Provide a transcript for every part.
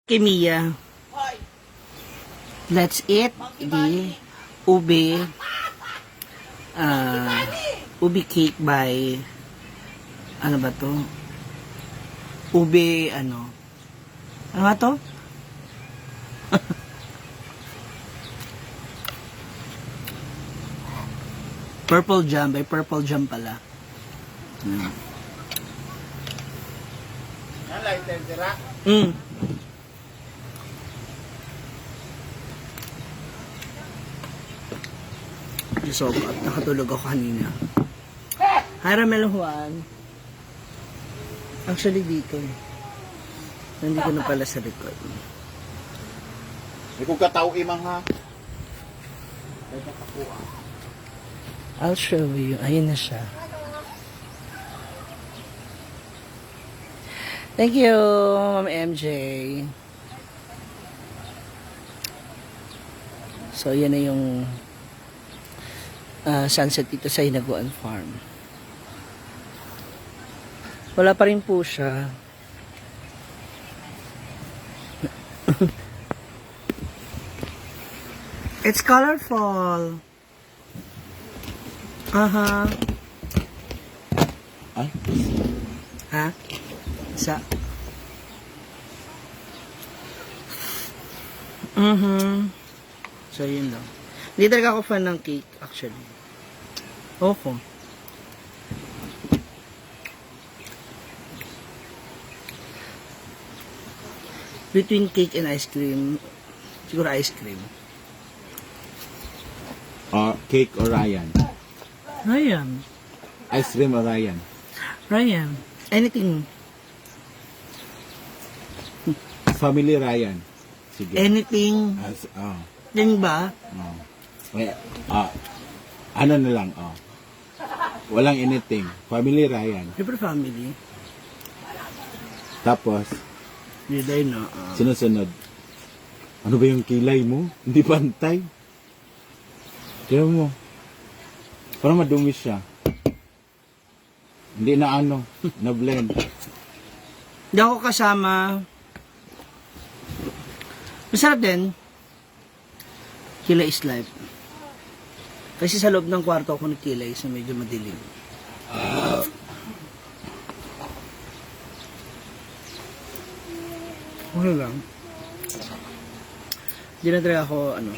Kay Mia. Let's eat the ube ube cake by, ano ba to? Ube ano? Ano ba to? Purple Jam, by Purple Jam pala. Lighter dira. Diyos ko, at nakatulog ako kanina. Hi, Ramel Juan. Actually, dito eh. Nandito na pala sa likod. Hindi ko katao imang ha. I'll show you. Ayun na siya. Thank you, Ma'am MJ. So, yan na yung sunset dito sa Hinaguan Farm. Wala pa rin po siya. It's colorful. Aha. Ay, Ha? Sa? So, yun lang. Hindi talaga ako fan ng cake, actually. Opo. Between cake and ice cream, siguro ice cream. Cake or Ryan? Ryan. Ice cream or Ryan? Ryan. Anything. Family Ryan. Sige. Anything. As, oh, Yan ba? oh. Wait, ano na lang, oh. Walang anything. Family Ryan. Siyempre family. Tapos, Hindi dahil na. sinusunod. Ano ba yung kilay mo? Hindi pantay. Tignan mo. Parang madumi siya. Hindi na ano, na blend. Hindi ako kasama. Masarap din. Kilay is life. Kasi sa loob ng kwarto ako nagkilay, so medyo madilim. Okay lang. Hindi na talaga ako, ano.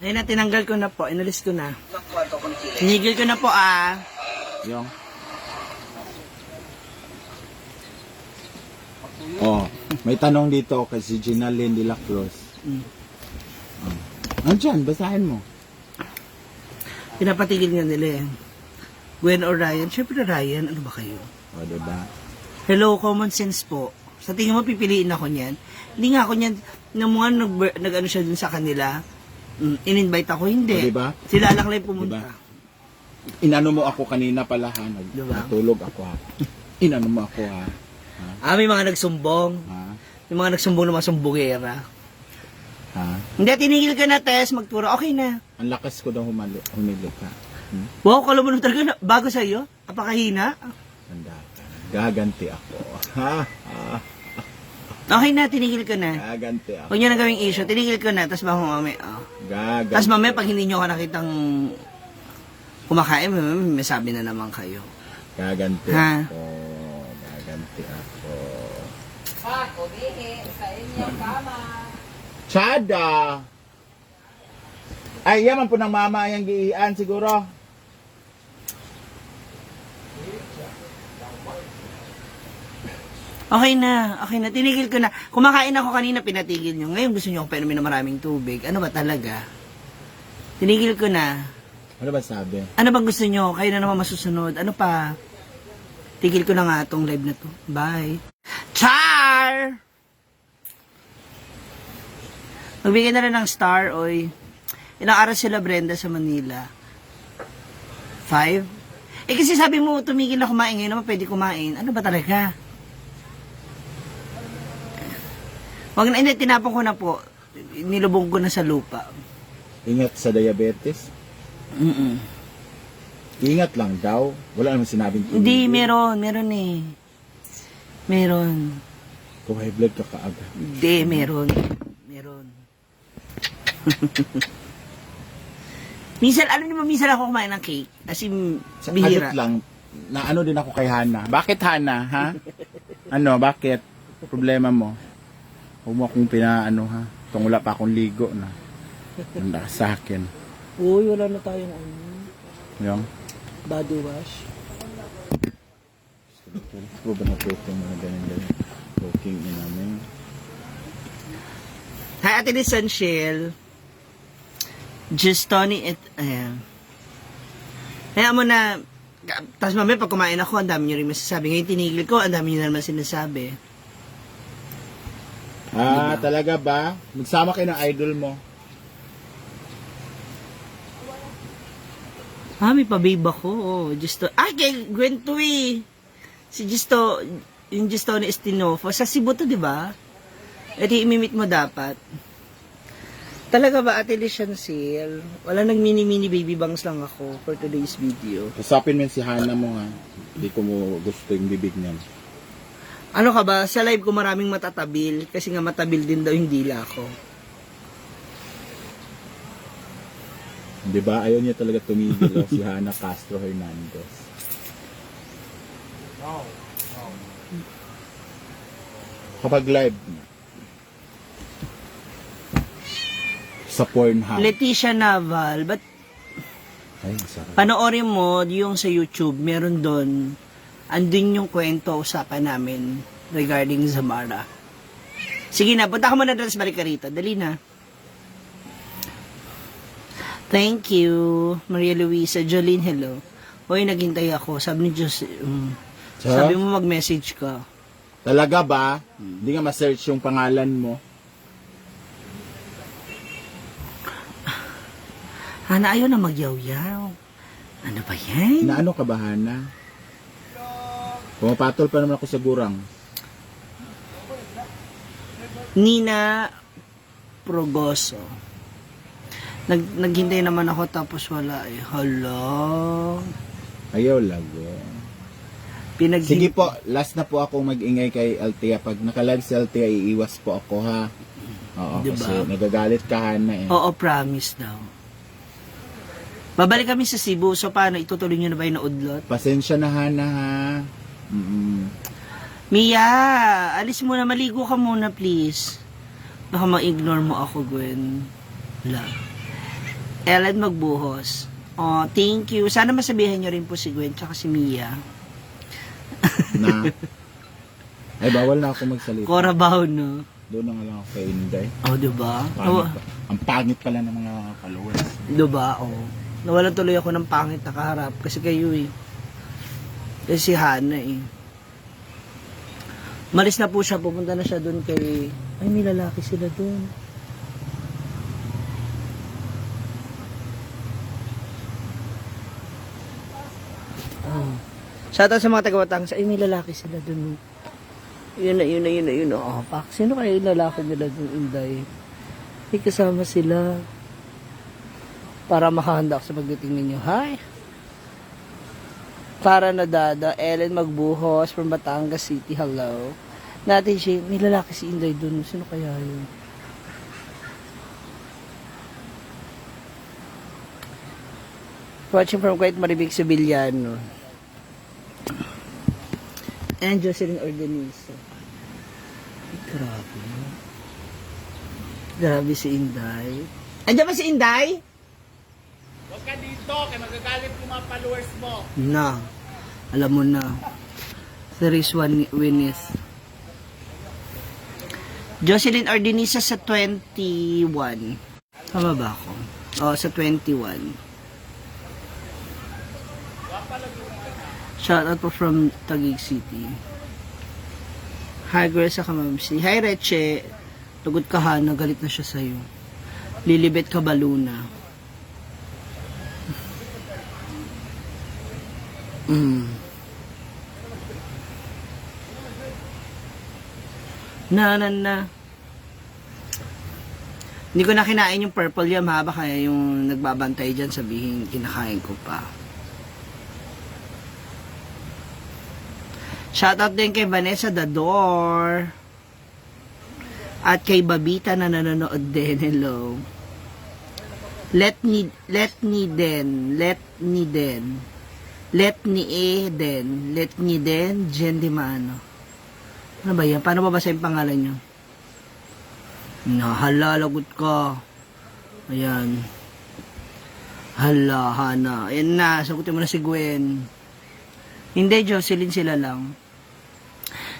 Ayun na, tinanggal ko na po. Inalis ko na. Tinigil ko na po ah. Yung. Oh, may tanong dito kay si Gina Lynn de la Cruz. Oh. Andyan, basahin mo. Pinapatigil nga nila eh. Gwen or Ryan? Siyempre Ryan, ano ba kayo? O, oh, diba? Hello, common sense po. Sa tingin mo, pipiliin ako niyan? Hindi nga ako niyan. Nung mga nag-ano siya dun sa kanila, in-invite ako, hindi. O, diba? Sila lang lang pumunta. Diba? Inano mo ako kanina pala ha. Diba? Natulog ako ha. Inano mo ako ha. Ah, may mga nagsumbong. Ha? May mga nagsumbong na mga sumbongera. Ha? Hindi, tinigil ka na, Tess. Magturo. Okay na. Ang lakas ko daw humali, humili ka. Hmm? Wow, kala mo naman talaga. Na, bago sa iyo. Apakahina. Tanda ka. Gaganti ako. Ha? Ha? Okay na, tinigil ko na. Gaganti ako. Huwag niyo na gawing issue. Tinigil ko na. Tapos baka mamaya. Oh. Gaganti. Tapos mamaya, pag hindi niyo ako nakitang kumakain, may sabi na naman kayo. Gaganti Ha? ako. Gaganti ako. Pak, umihi sa inyong kama. Chada! Ay, yaman po ng mama yung giian siguro. Okay na, okay na. Tinigil ko na. Kumakain ako kanina, pinatigil nyo. Ngayon gusto nyo akong painumin ng maraming tubig. Ano ba talaga? Tinigil ko na. Ano ba sabi? Ano bang gusto nyo? Kayo na naman masusunod. Ano pa? Tigil ko na nga itong live na to. Bye. Char! Magbigay na rin ng star, oy. Ilang araw sila, Brenda, sa Manila? 5? Eh kasi sabi mo, tumigil na kumain. Ngayon naman pwede kumain. Ano ba talaga? Wag na, hindi, tinapon ko na po. Nilubong ko na sa lupa. Ingat sa diabetes. Ingat lang daw. Wala naman sinabing Hindi, tumigil. meron. Meron eh. Meron. Kung high blood ka kaagad. Hindi, meron. Meron. Minsan, alam niyo ba, minsan ako kumain ng cake. As in, Sa bihira. agad lang, na ano din ako kay Hana. Bakit Hana, ha? Ano, bakit? Problema mo? Huwag mo akong pinaano, ha? Itong wala pa akong ligo na. Handa ka sa akin. Uy, wala na tayong ano, Yung? body wash. Ko ba na cooking mga ganyan ganyan? Cooking in namin. Hi, Ate Liz Sunshell. Just Tony it, ayan. Hayaan mo na, tapos mamaya pag kumain ako, ang dami nyo rin masasabi. Ngayon tinigil ko, ang dami nyo na naman sinasabi. Ah, talaga ba? Magsama kayo ng idol mo. Ah, may pa-babe ako. Oh, Justo. Ah, kay Gwen to eh. Si Justo, yung Justo ni Estinofo. Sa Cebu to, di ba? E di, imimit mo dapat. Talaga ba, Ate Liz Chanel? Wala, nag-mini-mini baby bangs lang ako for today's video. Usapin mo yan si Hana mo, ha? Hindi ko mo gusto yung bibig niyan. Ano ka ba? Sa live ko maraming matatabil kasi nga matabil din daw yung dila ko. Di ba? Ayaw niya talaga tumigil, oh, si Hana Castro Hernandez. Kapag live sa Pornhub. Leticia Naval, but Ay, ang sarap. panoorin mo yung sa YouTube, meron doon, andun yung kwento usapan namin regarding Zamara. Sige na, punta ka muna doon, tapos balik ka rito. Dali na. Thank you, Maria Luisa. Jolene, hello. Hoy, naghintay ako. Sabi ni Diyos, Sa? sabi mo mag-message ka. Talaga ba? Hindi nga ma-search yung pangalan mo. Hana, ayaw na magyaw-yaw. Ano ba yan? Inaano ka ba, Hana? Pumapatol pa naman ako sa gurang. Nina Progoso. Naghintay naman ako tapos wala eh. Hala. Ayaw lago. Sige po, last na po ako mag-ingay kay Althea. Pag naka-live si Althea, iiwas po ako ha. Oo, Diba? kasi nagagalit ka, Hana eh. Oo, promise daw. Babalik kami sa Cebu. So paano? Itutuloy nyo na ba yung naudlot? Pasensya na, Hana ha. Mm-mm. Mia, alis muna. Maligo ka muna, please. Baka ma-ignore mo ako, Gwen. Wala. Ellen magbuhos. Oh, thank you. Sana masabihan nyo rin po si Gwen tsaka si Mia. Na. Ay, bawal na ako magsalita. Cora Bao, no? Doon na nga lang ako kay Inday. Oh, diba? Pangit pa. Ang pangit pala ng mga followers. Diba? Oh. Nawalan tuloy ako ng pangit na kaharap kasi kayo eh. Kasi si Hana eh. Malis na po siya, pupunta na siya doon kay... Ay, may lalaki sila doon. Oh. Shoutout sa mga taga Batangas. Ay, may lalaki sila doon. Yun na, yun na, yun na, yun na. Oh, pak. Sino kaya yung lalaki nila doon, Inday? May kasama sila para makahanda ako sa pagdating ninyo. Hi! Para na dada, Ellen Magbuhos from Batangas City. Hello. Natin siya, may lalaki si Inday dun. Sino kaya yun? Watching from Kuwait Maribik Sevillano. And Jocelyn Organizo. Ay, grabe. Grabe si Inday. Andiyan ba si Inday? Huwag ka dito, kay magagalit yung mga followers mo. Na. Alam mo na. There is one Winith. Jocelyn Ordinisa sa 21. Tama ba ako? Oo, sa 21. Shout out po from Taguig City. Hi girl sa kamamsi. Hi Reche. Lagot ka ha, nagalit na siya sa'yo. Lilibet ka baluna. Na na na. Hindi ko na kinain yung purple yam ha, baka yung nagbabantay dyan sabihin kinakain ko pa. Shoutout din kay Vanessa Dador. At kay Babita na nanonood din. Hello. Let me den, let me den. Let ni e den, let ni den, Jen Di Mano. Ano ba yan? Paano babasa yung pangalan nyo? Nahala, lagot ka. Ayan. Hala, Hana. Ayan na, sagutin mo na si Gwen. Hindi, Jocelyn, sila lang.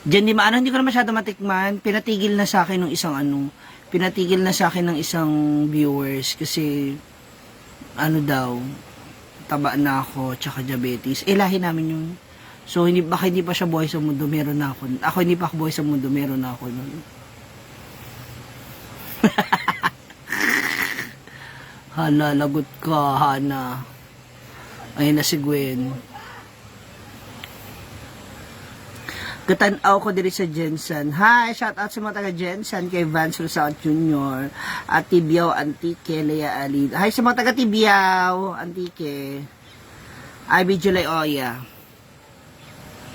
Diyan di maano, hindi ko na masyado matikman. Pinatigil na sa akin ng isang ano, pinatigil na sa akin ng isang viewers kasi ano daw, taba na ako, tsaka diabetes. Eh, lahi namin yun. So, hindi, baka hindi pa siya buhay sa mundo, meron na ako. Ako hindi pa ako buhay sa mundo, meron na ako nun. Hala, lagot ka, Hana. Ayun na si Gwen. Katanaw ko diri sa Jensen. Hi, shout out sa mga taga Jensen kay Vance Rosal Jr. At Tibiao Antique, Lea Ali. Hi sa mga taga Tibiao Antique. Ivy July Oya.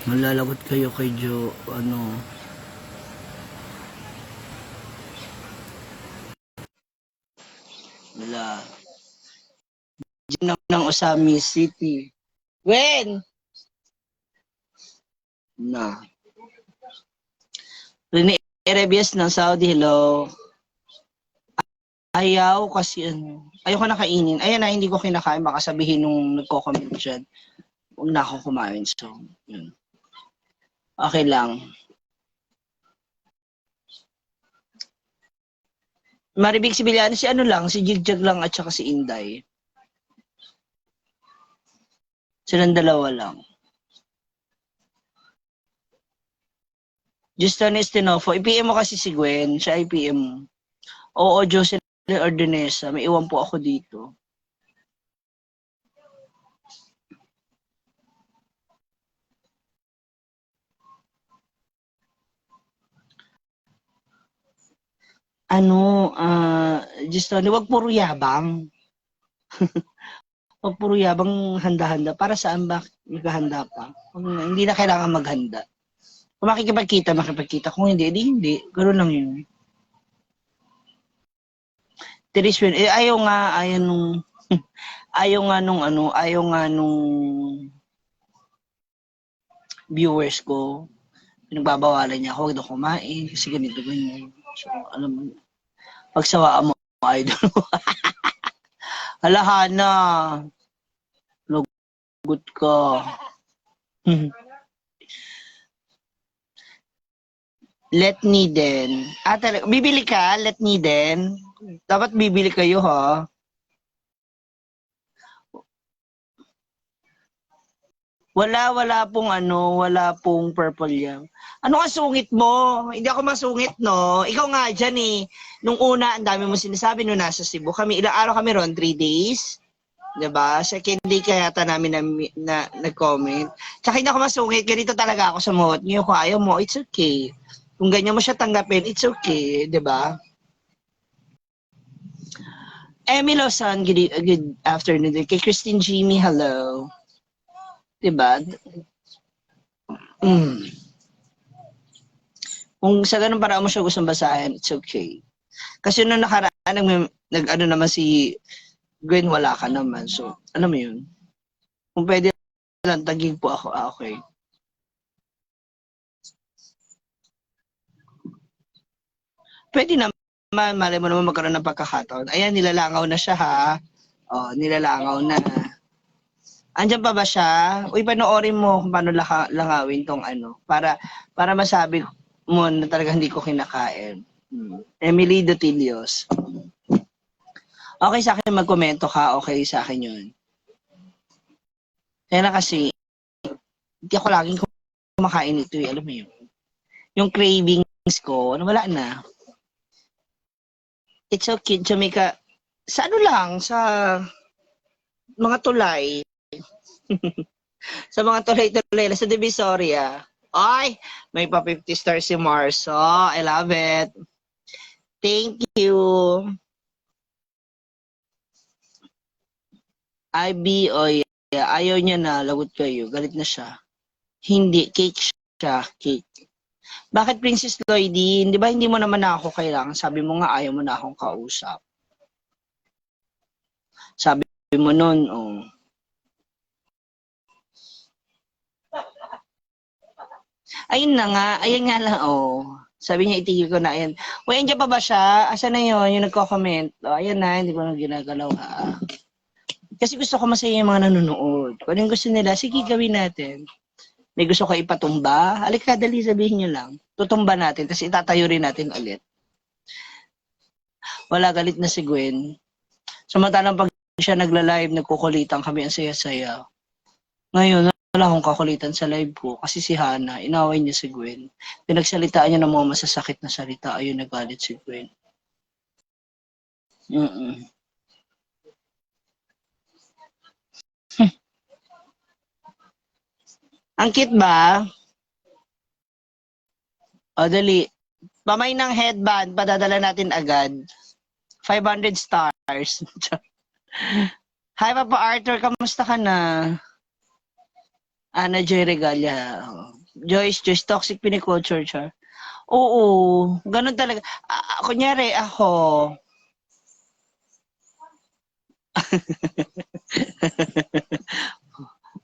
Malalagot kayo kay Jo, ano. Wala. Diyan ng Osami City. Gwen! Na. Rene Erebias ng Saudi, hello. Ayaw kasi ano, ayaw ko na kainin. Ayan na, hindi ko kinakain. Baka sabihin nung nagko-comment dyan. Huwag na ako kumain. So, yun. Okay lang. Maribig Sibiliano, si ano lang, si Jigjag lang at saka si Inday. Silang dalawa lang. Justin Estinofo, i-PM mo kasi si Gwen, siya i-PM mo. Oo, Jocelyn Ordonesa, may iwan po ako dito. Ano, Justin, wag puro yabang. Wag puro yabang handa-handa. Para saan ba maghahanda pa? Hindi na kailangan maghanda. Kung makikipagkita, makipagkita. Kung hindi, di hindi. Ganun lang yun. Triswin, eh, ayaw nga, ayaw nga nung ano, ayaw nga nung viewers ko. Pinagbabawalan niya ako, huwag daw kumain, kasi ganito, ganyan. So, alam mo, pagsawaan mo, idol mo. Hala, Hana. Lugot ka. Let me din. Ah, talaga. Bibili ka? Let me din? Dapat bibili kayo, ha? Wala, wala pong ano, wala pong purple yam. Ano ka sungit mo? Hindi ako masungit, no? Ikaw nga dyan eh. Nung una, ang dami mo sinasabi nung nasa Cebu kami. Ilang araw kami ron? 3 days? 'Di ba? Second day kaya yata namin na nag-comment. Tsaka hindi ako masungit. Ganito talaga ako sa mot. Ngayon kung ayaw mo, it's okay. Kung ganyan mo siya tanggapin, it's okay. 'Di ba? Emmy Lawson, good afternoon. Kay Christine Jimmy, hello. 'Di ba? Kung sa ganun paraan mo siya gustong basahin, it's okay. Kasi nung nakaraan, nag ano naman si Gwen, wala ka naman. So, alam mo yun. Kung pwede lang, tagig po ako. Ah, okay. Pwede naman, malay mo naman magkaroon ng pagkakataon. Ayan, nilalangaw na siya ha. Oh, nilalangaw na. Andiyan pa ba siya? Uy, panoorin mo kung paano langawin tong ano. Para masabi mo na talaga hindi ko kinakain. Emily Dotilios. Okay sa akin magkomento ka, okay sa akin yun. Kaya na kasi, hindi ako laging kumakain ito eh, alam mo yun. Yung cravings ko, ano, wala na. It's okay, Jamaica. Sa ano lang, sa mga tulay. Sa mga tulay-tulay, sa Divisoria. Ay, may pa 50 stars si Marso. I love it. Thank you. IB, oh yeah, ayaw niya na, lagot kayo, galit na siya. Hindi, cake siya, cake. Bakit, Princess Lloydine? Di ba hindi mo naman na ako kailangan? Sabi mo nga ayaw mo na akong kausap. Sabi mo nun, oh. Ayun na nga, ayun nga lang, oh. Sabi niya, itigil ko na, ayan. Uy, andiyan pa ba siya? Asa na yun? Yung nagko-comment. Oh, ayan na, hindi ko na ginagalaw, ha. Kasi gusto ko masaya yung mga nanonood. Kung ano yung gusto nila, sige, gawin natin. May gusto ko ipatumba? Halika, dali, sabihin nyo lang. Tutumba natin, tapos itatayo rin natin ulit. Wala, galit na si Gwen. Samantalang pag siya nagla-live, nagkukulitan kami, ang saya-saya. Ngayon, wala akong kakulitan sa live ko kasi si Hana, inaway niya si Gwen. Pinagsalitaan niya ng mga masasakit na salita, ayun, nagalit si Gwen. Ang cute ba? O, dali. Pamay ng headband, padadala natin agad. 500 stars. Hi, Papa Arthur. Kamusta ka na? Ana Joy Regalia. Oh. Joyce, Joyce, toxic piniculture, char. Oo, ganun talaga. Ah, kunyari, ako,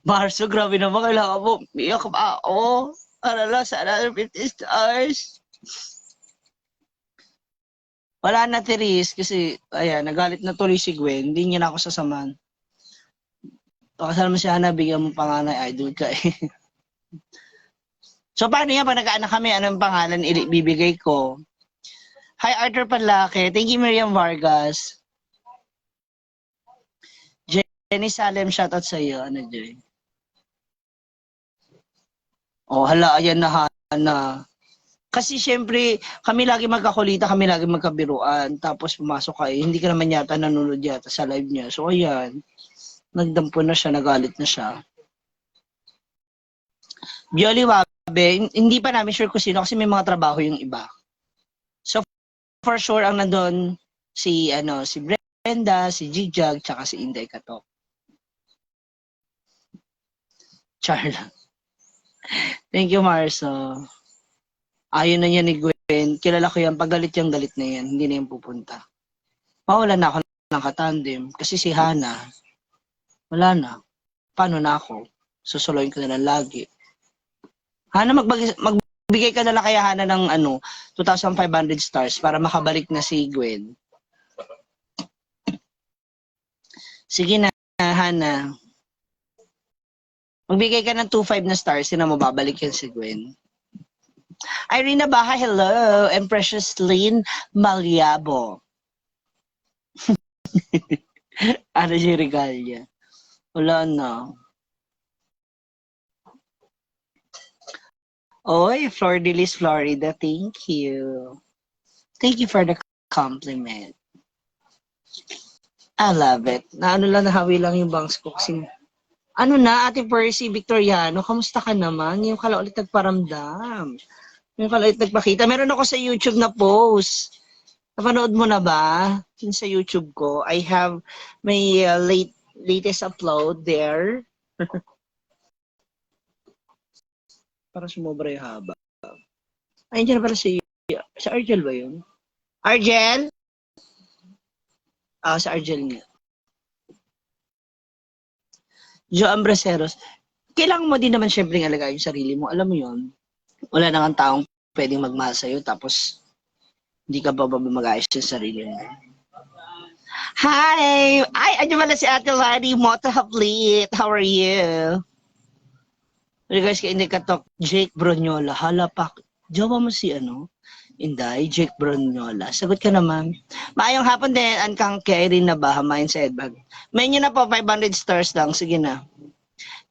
Marso, grabe naman. Kailangan mo. Iyak pa ako. Para lang sa another 50 stars. Wala na, Therese, kasi, ayan, nagalit na tuloy si Gwen. Hindi niya na ako sasamahan. Pakasal mo si Hana, bigyan mo panganay, idol ka eh. So, paano yan? Pag nagkaanak kami, anong pangalan ibibigay ko? Hi, Arthur Panlake. Thank you, Miriam Vargas. Jenny Salem, shoutout sa iyo. Ano, Joy? Oh, hala, ayan na, Hana. Kasi syempre, kami lagi magkakulita, kami lagi magkabiruan. Tapos pumasok ka eh, hindi ka naman yata nanonood yata sa live niya. So, ayan. Nagdampo na siya, nagalit na siya. Jolly Wabe, hindi pa namin sure kung sino kasi may mga trabaho yung iba. So, for sure, ang nandun, si, ano, si Brenda, si Jigjag, tsaka si Inday Katok. Char lang. Thank you, Marso. Ayaw na niya ni Gwen. Kilala ko yan. Pag galit yung galit na yan, hindi na yan pupunta. Mawala na ako ng katandem. Kasi si Hana, wala na. Paano na ako? Susuluin ko na lang lagi. Hana, magbigay ka na lang kaya, Hana, ng ano, 2,500 stars para makabalik na si Gwen. Sige na, Hana. Magbigay ka ng 2,500 na stars, sino mo babalik yan si Gwen. Irina Baha, hello. And Precious Lynn Maliabo. Ano si Regalia? Wala na. Oy, Flor de Lis, Florida. Thank you. Thank you for the compliment. I love it. Na ano lang, nahawi lang yung bangs ko kasi ano na, Ate Percy Victoriano, kamusta ka naman? Ngayon ka lang ulit nagparamdam. Ngayon ka lang ulit nagpakita. Meron ako sa YouTube na post. Napanood mo na ba? Yun sa YouTube ko. I have my latest upload there. Para sumobra yung haba. Ayun, dyan na pala si Argel ba yun? Argel? Ah, si Argel nga. Joan Braceros, kailangan mo din naman syempre alagaan yung sarili mo. Alam mo yun, wala nang taong pwedeng magmahal sa'yo tapos hindi ka pa ba mag-ayos sa sarili mo. Hi! Ay, andyan pala si Ate Lani Mota Haplit. How are you? Regards kay Inday Katok, Jake Bronyola. Hala pa. Jowa mo si ano? Inday, Jake Bronyola. Sagot ka naman. Maayong hapon din, Angkang kay Irene na ba? Hamayin sa Edbag. May nyo na po, 500 stars lang. Sige na.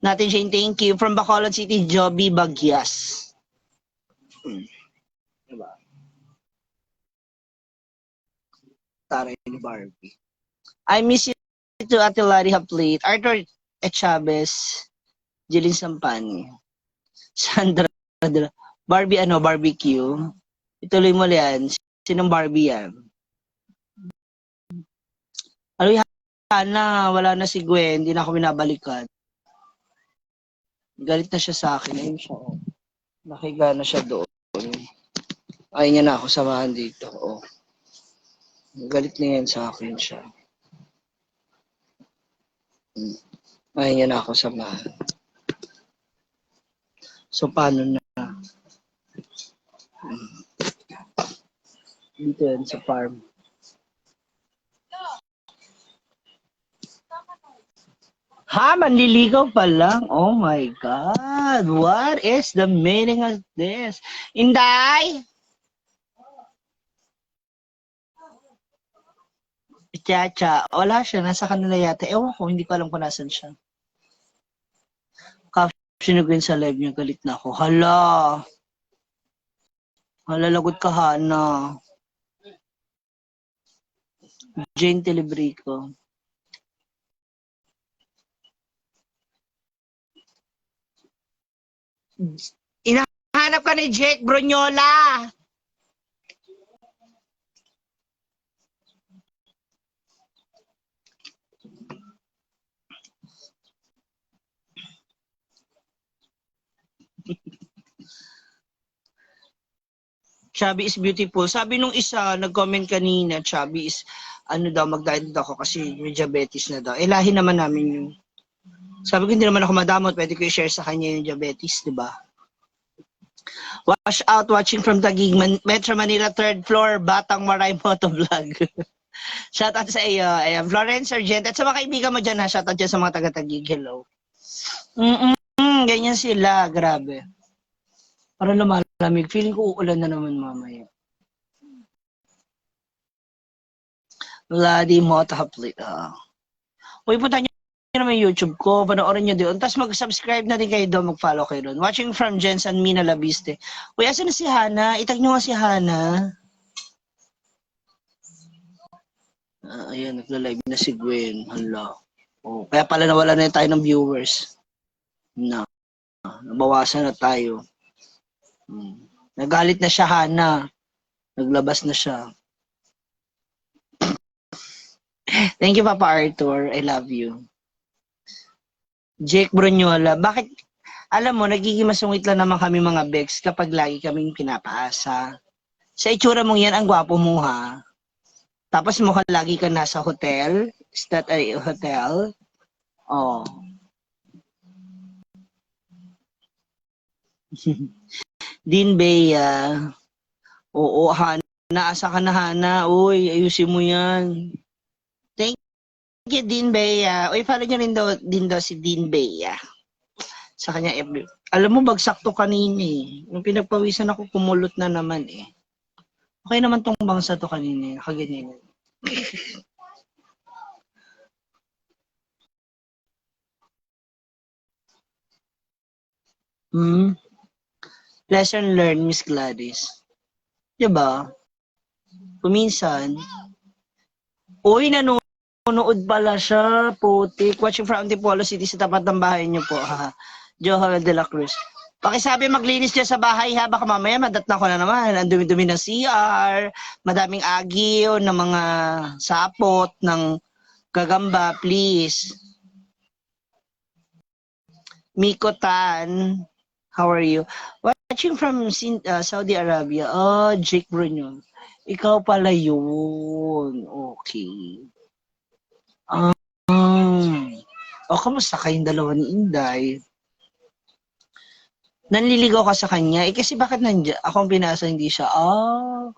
Natin siya, thank you. From Bacolod City, Joby Bagyas. Diba? Taray ni Barbie. I miss you too, Ate Larry Haplit. Arthur E. Chavez, Jeline Sampani, Sandra, Barbie ano, barbecue. Ituloy mo yan. Sinong Barbie yan? Ano yung Hana, wala na si Gwen, hindi na ako binabalikan. Galit na siya sa akin. Ayun siya, oh. Nakahiga na siya doon. Ayaw niya na ako samahan dito. Oh. Galit na yan sa akin siya. Ayaw niya na ako samahan. So, paano na? Dito yan sa farm. Ha, manliligaw pa lang. Oh my God. What is the meaning of this? Inday? Chacha. Wala siya. Nasa kanila yata. Ewan ko. Hindi ko alam kung nasan siya. Caption ni Gwen sa live niya. Galit na ako. Hala. Hala, lagot ka, Hana. Jane Telebrico. Inahanap ka ni Jake Brunyola. Chubby is beautiful. Sabi nung isa, nag-comment kanina, Chubby is, ano daw, mag-diet daw ako kasi may diabetes na daw. Eh, lahi naman namin yun. Sabi ko, hindi naman ako madamot. Pwede ko i-share sa kanya yung diabetes, di ba? Wash out, watching from Taguig, Metro Manila, third floor, Batang Maray Motovlog. Shout out sa iyo. Ayan, Florence Sargent. At sa mga kaibigan mo dyan, ha? Shout out dyan sa mga taga-Taguig. Hello. Ganyan sila. Grabe. Parang lumalamig. Feeling ko uulan na naman mamaya. Bloody Motopli. Ah. Uy, punta niyo naman yung YouTube ko. Panoorin niyo doon. Tapos mag-subscribe na rin kayo doon. Mag-follow kayo doon. Watching from Jensen Mina Labiste. Uy, asan na si Hana? Itag niyo nga si Hana. Ah, ayan, nagla-live na si Gwen. Hala. Oh, kaya pala nawala na tayo ng viewers. Na. Nabawasan na tayo. Nagalit na siya, Hana. Naglabas na siya. Thank you, Papa Arthur. I love you. Jake Brunyola, bakit, alam mo, nagiging masungit lang naman kami mga bex kapag lagi kaming pinapaasa. Sa itsura mong yan, ang gwapo mo ha. Tapos mukhang lagi ka nasa hotel. Is that a hotel? Oh. Dean Bea. Oo, Hana. Asa ka na, Hana? Uy, ayusin mo yan. Thank you, Dean Bea. Uy, follow niyo rin daw, din daw si Dean Bea. Sa kanya FB. Alam mo, bagsak to kanina eh. Nung pinagpawisan ako, kumulot na naman eh. Okay naman tong bangsa to kanina eh. Nakaganyan. Lesson learned, Miss Gladys. Diba? Kuminsan, uy, nanonood pala siya, putik. Watching from Antipolo City sa tapat ng bahay niyo po. Ha. Joel de la Cruz. Pakisabi maglinis dyan sa bahay ha, baka mamaya madatna ko na naman. Ang dumi-dumi ng CR, madaming agyo ng mga sapot, ng gagamba, please. Miko Tan, how are you? Watching from Saudi Arabia. Oh, Jake Brunyon. Ikaw pala yun. Okay. Oh, kamusta kayong dalawa ni Inday? Nanliligaw ka sa kanya? Eh, kasi bakit nandiyan? Ako ang pinasa, hindi siya. Ah.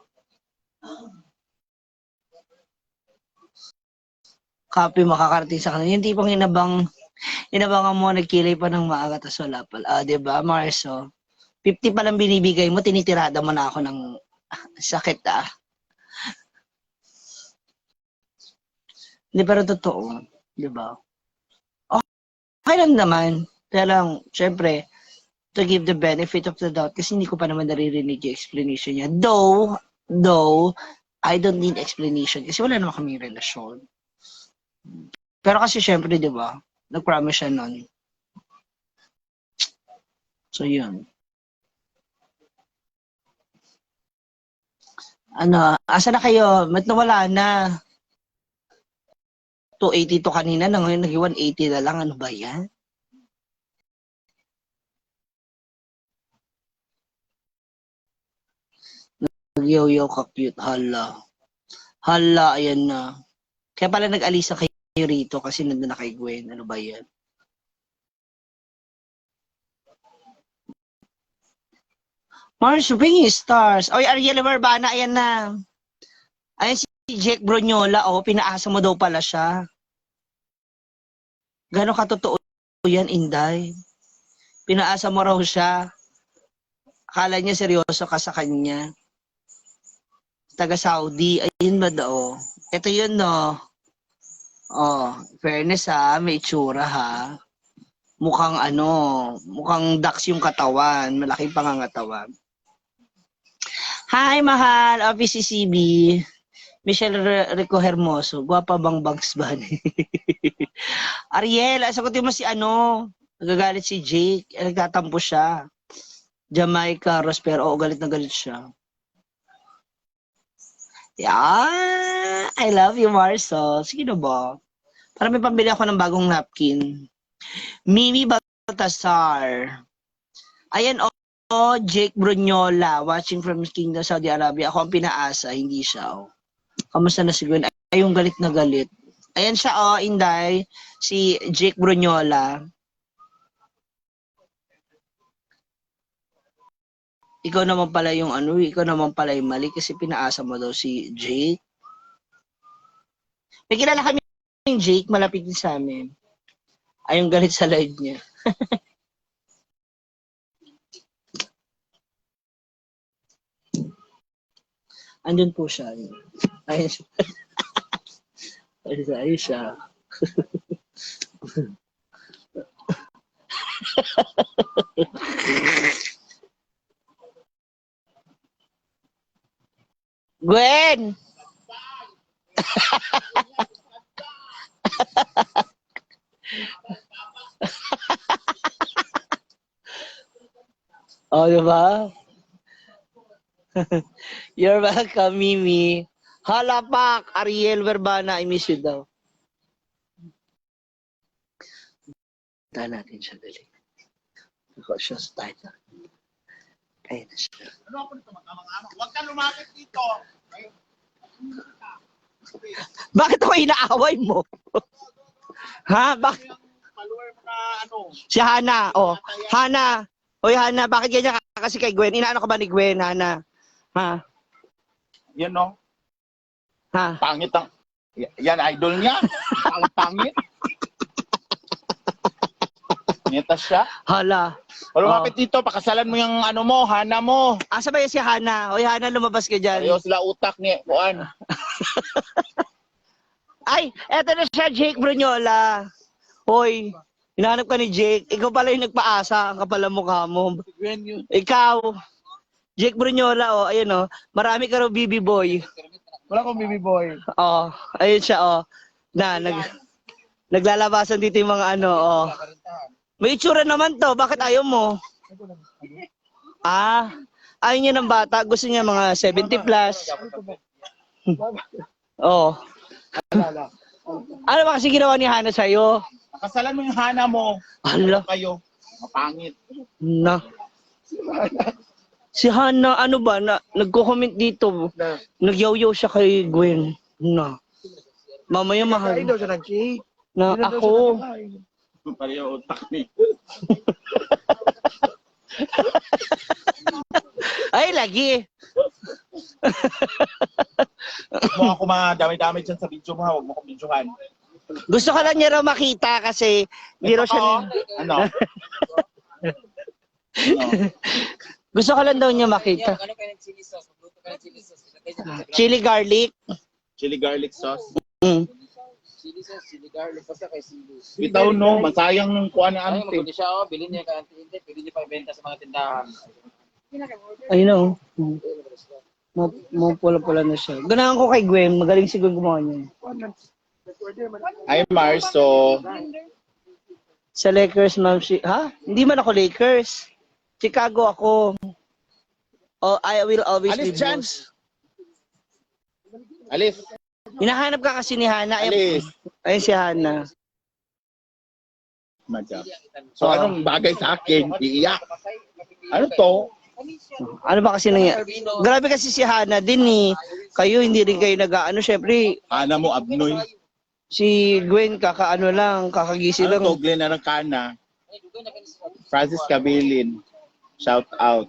Copy makakarating sa kanya. Yung tipong inabangan mo, nagkilay pa ng maaga, tas wala pala. Ah, diba, Marso? 50 pa lang binibigay mo, tinitirada mo na ako ng sakit, ah. Hindi, pero totoo. Diba? Okay lang naman. Kaya lang, syempre, to give the benefit of the doubt, kasi hindi ko pa naman naririnig yung explanation niya. Though, I don't need explanation kasi wala naman kaming relasyon. Pero kasi syempre, di ba, nag-promise siya nun. So, yun. Ano, asa na kayo? Ba't nawala na? 280 to kanina na ngayon naging 180 na lang. Ano ba yan? Nagyaw-yaw ka cute. Hala. Hala, ayan na. Kaya pala nag-alisa kayo rito kasi nandun na kay Gwen. Ano ba yan? Mars Winging Stars. Oy, Ariel Barbana, ayan na. Ayan si Jack Bruniola, oh, pinaasa mo daw pala siya. Gano'ng katotoo yan, Inday? Pinaasa mo raw siya. Akala niya seryoso ka sa kanya. Taga Saudi. Ayun ba daw? Ito yun, no? Oh, fairness ha, may itsura ha. Mukhang ano, mukhang ducks yung katawan. Malaking pangangatawan. Hi, mahal. O, PCCB. Michelle Rico Hermoso. Gwapa bang Bugs Bunny? Ariel, sagutin mo si ano. Nagagalit si Jake. Eh, nagtatampo siya. Jamaica, Rosper. Oo, galit na galit siya. Yeah, I love you, Marcel. Sige na ba? Para may pambili ako ng bagong napkin. Mimi Baltasar. Ayan, oh, oh, Jake Bruniola, watching from Kingdom Saudi Arabia. Ako ang pinaasa, hindi siya. Oh. Kamusta na si Gwen? Ay, yung galit na galit. Ayan siya, oh, Inday. Si Jake Bruniola. Ikaw naman pala yung ano, ikaw naman pala yung mali kasi pinaasa mo daw si Jake. May kilala kami yung Jake, malapit din sa amin. Ay, yung galit sa live niya. Andun po siya. Ayun siya. Ayun siya. Ayun siya. Gwen! Oh, di ba? You're welcome, Mimi. Halapak, Ariel Verbana, I miss you daw. Punta natin siya, dali. Ako siya sa title. Kaya na siya. Ano ako nito? Huwag ka lumapit dito. Bakit ako inaaway mo? Ha? Bakit? Follower mo na ano. Si Hana, oh. Hana. Oy, Hana, bakit ganyan ka kasi kay Gwen? Inaano ka ba ni Gwen, Hana? Ha? Yan no. Ha? Pangit ang... Yan, idol niya. Ang pangit. Nita siya. Hala. O lumapit dito, pakasalan mo yung ano mo, hana mo. Asa ba yan si Hana? Oy, Hana, lumabas ka dyan. Pareho sila utak ni Juan. Ay, eto na siya, Jake Bruniola. Hoy, hinahanap ka ni Jake. Ikaw pala yung nagpaasa. Ang kapal ang mukha mo. Ikaw, Jake Bruniola, oh, ayun oh. Marami ka raw, BB boy. Wala akong baby boy. Oh, ayun siya, oh. Na, naglalabasan dito yung mga ano, oh. May itsura naman to. Bakit ayaw mo? Ah, ayaw niya ng bata. Gusto niya mga 70 plus. Oh. Ano ba kasi ginawa ni Hana sa'yo? Pakasalan mo yung hana mo. Ala, Kayo. Mapangit. na. Si Hana, ano ba, na, nagko-comment dito. Nagyaw-yaw siya kay Gwen. Na. Mamaya mahal. Kain daw siya ng cake. Na Hindi na daw ako. siya nagkakain. Pareho utak ni. Ay, lagi. Huwag mo ako madami-dami dyan sa video mo ha. Huwag mo akong videohan. Gusto ka lang niya raw makita kasi hindi raw siya... Oo. Ano? Ano? Gusto ka lang daw niya makita. Ano kayo ng chili sauce? Magluto ka ng chili sauce. Ilagay niyo sa Chili garlic. Chili garlic sauce. Chili sauce, chili garlic. Basta kay sili. Bitaw no, masayang ng kuha ng Ay, ante. magulo siya. Oh. Bilhin niya kay auntie Hindi. Pwede niya pa ibenta sa mga tindahan. Ayun o. Mapula-pula na siya. Ganahan ko kay Gwen. Magaling si Gwen gumawa niya. Hi Marso. Sa Lakers, ma'am. Si, ha? Hindi man ako Lakers. Chicago ako. Oh, I will always Alis be dyan. Bulls. Alis. Hinahanap ka kasi ni Hana. Ayun, Alis. ayun si Hana. Madam. So, anong bagay sa akin? Iiyak. Ano to? Ano ba kasi nangyari? Grabe kasi si Hana din eh. Kayo, hindi rin kayo nag-ano. Siyempre, Ana mo, abnoy. si Gwen, kakaano lang, kakagising Ano lang. to? Glenn Aracana. Francis Cabilin. Shout out.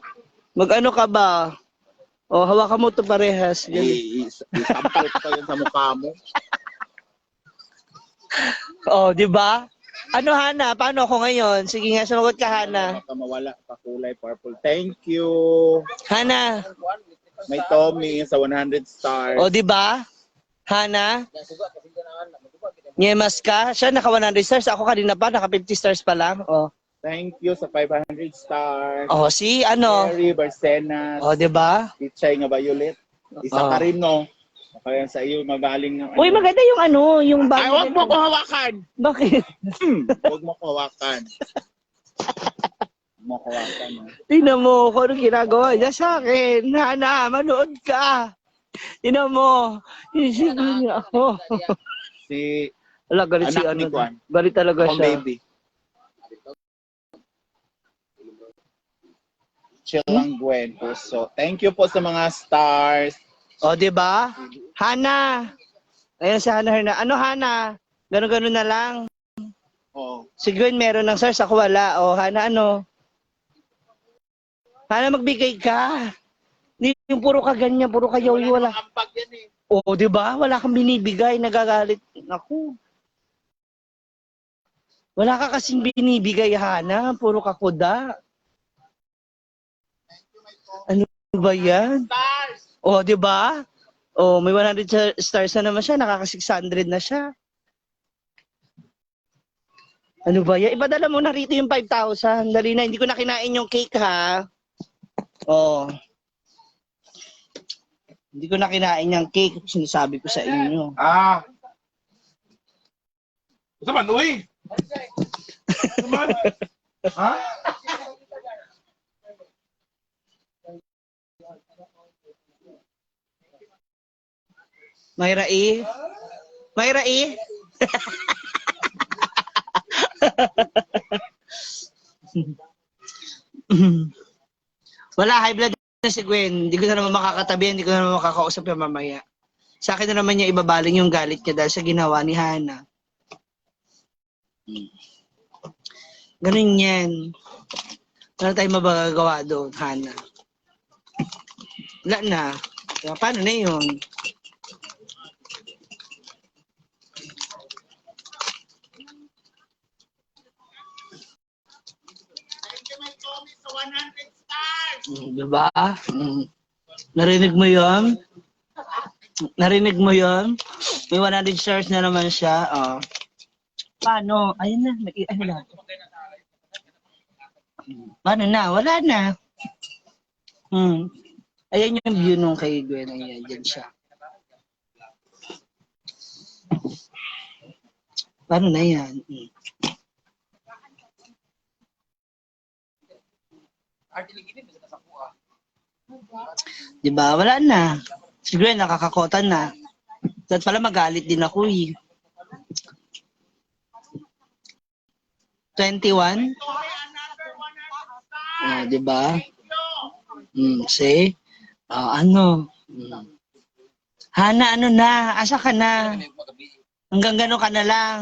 Mag-ano ka ba? O, hawakan mo to parehas. Ganun. Isampal ko pa yun sa mukha mo. Oh, di ba? Ano, Hana? Paano ako ngayon? Sige nga, sumagot ka, Hana. Baka mawala pa kulay purple. Thank you. Hana. May Tommy sa 100 stars. O, di ba? Hana? Nyemas ka? Siya naka 100 stars. Ako kanina pa, naka 50 stars pa lang. O, Thank you sa 500 stars. oh si ano? Mary Barcenas. O, di ba? Ichay nga violet. Isa Oh. ka rin, no? Kaya sa iyo, mabaling ng Uy, maganda yung ano, yung bago. Ay, wag mo ko hawakan! Bakit? Wag mo ko hawakan. Wag mo ko hawakan. Ah. Tingnan mo kung anong ginagawa niya sa akin. Hana, manood ka. Tingnan mo. Isipin niya ako. Si Wala, galit si Anak ano. ni Juan. Galit talaga akong siya. baby. Chill lang, Gwen. Puso. Thank you po sa mga stars. O, di ba? Hana. Ayan si Hana Herna. Ano, Hana? Ganun-ganun na lang. Oh. Si Gwen meron ng stars, ako wala. O, Hana, ano? Hana, magbigay ka. Hindi yung puro ka ganyan, puro ka yoyo, wala. Ambag yan eh. O, di ba? Wala kang binibigay, nagagalit. Naku. Wala ka kasing binibigay, Hana. Puro ka kuda. Ano ba yan? Stars! O, di ba? O, may 100 stars na naman siya. Nakaka 600 na siya. Ano ba yan? Ipadala mo na rito yung 5,000. Dali na. Hindi ko na kinain yung cake, ha? O. Hindi ko na kinain yung cake. Sinasabi ko sa inyo. Ah! Ito man, uy! Ito man! Ha? Mayra E? Mayra E? Wala, high blood na si Gwen. Hindi ko na naman makakatabi, hindi ko na naman makakausap yung mamaya. Sa akin na naman niya ibabaling yung galit niya dahil sa ginawa ni Hana. Ganun yan. Wala tayong mabagagawa doon, Hana. Wala na. Kaya paano na yun? Thank you, my Tommy, sa 100 stars! Diba? Narinig mo yun? Narinig mo yun? May 100 stars na naman siya. Oh. Paano? Ayun na. Ayun na. Paano na? Wala na. Ayan yung view nung kay Gwen. Ayan, dyan siya. Paano na yan? Diba? Wala na. Si Gwen, nakakakota na. Dapat pala magalit din ako eh. 21? Ah, di ba? See? Ah, ano? Hana, ano na? Asa ka na? Hanggang gano'n ka na lang.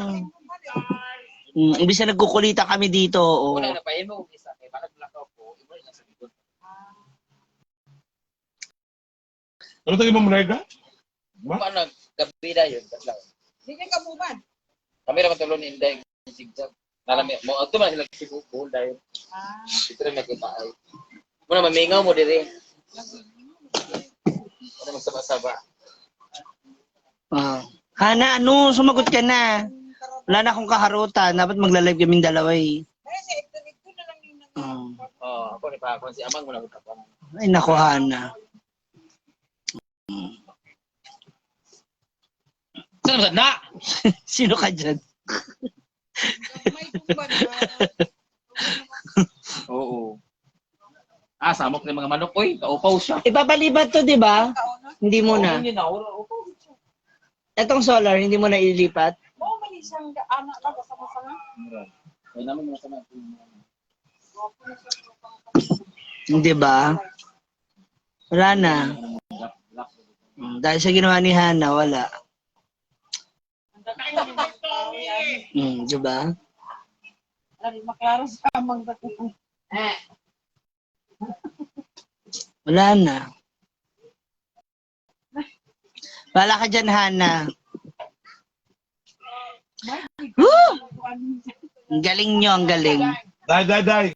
Imbis na nagkukulita kami dito. Oo. Wala na pa mo isa kay balag blackout ko, imo na sa likod. Ano tayo mo mrega? Paano gabi na yun, kadlaw. Hindi ka buman. Kami ra matulon ni Inday zigzag. Nalami mo adto man sila Cebu Bohol dayon. Ah. Dito ra nakita ay. Muna mamingaw mo diri. Wala magsaba-saba. Ah. Hana, ano? Sumagot ka na. Wala na akong kaharutan. Dapat magla-live kaming dalawa eh. Kaya sa ito na lang yung Ah. Oh, ako ni pa ako si Amang mo na ko. Ay, nako, Hana. Saan man na? Sino ka dyan? may tumban na. Oo. Ah, samok ni mga manok oy, kaupaw siya. Ipapalibat to, di ba? Hindi muna. Oo, yun na, upaw siya. Etong solar, hindi mo na ililipat? Mo man isang anak lang kasama-sama. Kaya naman mga sama. Hindi ba? Wala na. Dahil sa ginawa ni Hana, wala. Di ba? Lagi maklaro sa amang dako. Wala na. Wala ka dyan, Hana. Woo! Ang galing nyo, ang galing. Day, day, day.